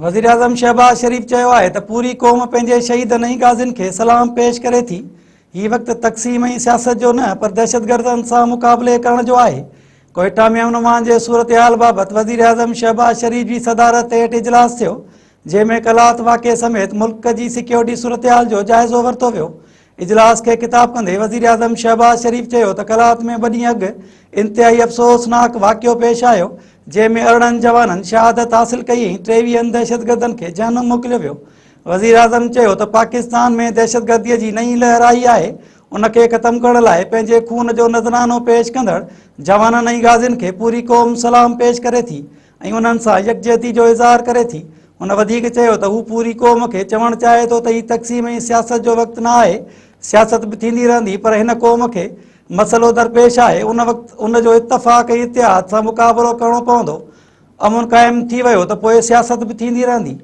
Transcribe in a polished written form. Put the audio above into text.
وزيراعظم شهباز شريف چيو آهي ته پوري قوم پنهنجي شهيدن ۽ غازين کي سلام پيش ڪري ٿي، هي وقت تقسيم ۽ سياست جو نه پر دهشتگردن سان مقابلي ڪرڻ جو آهي. ڪوئيٽا ۾ امن امان جي صورتحال بابت وزيراعظم شهباز شريف جي صدارت هيٺ اجلاس ٿيو، جنهن ۾ قلات واقعي سميت ملڪ جي سيڪيورٽي صورتحال جو جائزو ورتو ويو. اجلاس کي خطاب ڪندي وزيراعظم شهباز شريف چيو ته قلات ۾ ٻه ڏينهن اڳ انتهائي افسوسناڪ واقعو پيش آيو، جنهن ۾ 18 جوانن شهادت حاصل ڪئي ۽ 23 دهشتگردن کي جهنم موڪليو ويو. وزيراعظم چيو ته پاڪستان ۾ دهشتگردي جي نئين لهر آئي آهي، ان کي ختم ڪرڻ لاء پنهنجي خون جو نذرانو پيش ڪندڙ جوانن ۽ غازين کي پوري قوم سلام پيش ڪري ٿي ۽ انهن سان يڪجهتي جو اظهار ڪري ٿي. هن وڌيڪ چيو ته هو پوري قوم کي چوڻ چاهي ٿو ته هي تقسيم ۽ سياست جو وقت نه آهي، سياست به ٿيندي رهندي پر هن قوم کي مسئلو درپيش آهي، ان وقت ان جو اتفاق ۽ اتحاد سان مقابلو ڪرڻو پوندو، امن قائم ٿي ويو ته پوء سياست به ٿيندي رهندي.